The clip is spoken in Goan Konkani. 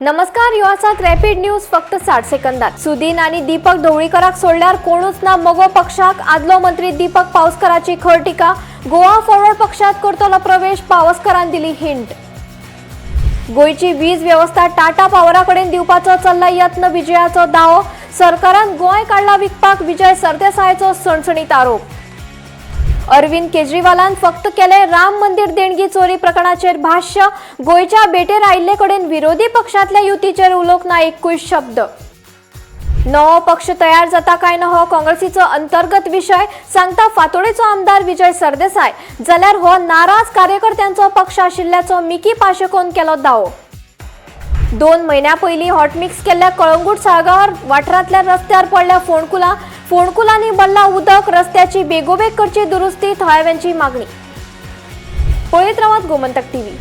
नमस्कार, ह्यो आसात रॅपीड न्यूज फक्त 60 सेकंदात. सुदीन आनी दीपक ढवळीकराक सोडल्यार कोणूच ना मगो पक्षाक, आदलो मंत्री दीपक पावसकराची खर टिका. गोवा फॉरवर्ड पक्षात करतलो प्रवेश, पावसकरान दिली हिंट. गोंयची वीज वेवस्था टाटा पॉवरा कडेन दिवपाचो चल्ला यत्न, विजयाचो दावो. सरकारान गोंय काडला विकपाक, विजय सरदेसायाचो सणसणीत आरोप. अरविंद केजरीवालान फक्त केले राम मंदिर देणगी चोरी प्रकरणाचेर भाष्य. गोंयच्या बेटेर आयिल्ले कडेन विरोधी पक्षांतल्या युतीचेर उलोवंक ना एकूय शब्द. नवो पक्ष तयार जाता काय ना हो काँग्रेसीचो अंतर्गत विशय, सांगता फातोडेचो आमदार विजय सरदेसाय. जाल्यार हो नाराज कार्यकर्त्यांचो पक्ष आशिल्ल्याचो मिकी पाशेकोन केलो दावो. 2 म्हयन्या पयलीं हॉटमिक्स केल्ल्या कळंगूट साळगांव वाठारांतल्या रस्त्यार पडल्या फोंडकुलां. फोंडकुलांनी भरला उदक. रस्त्याची बेगोबेग करची दुरुस्ती, थळाव्यांची मागणी. पळयत रावात गोमंतक टीव्ही.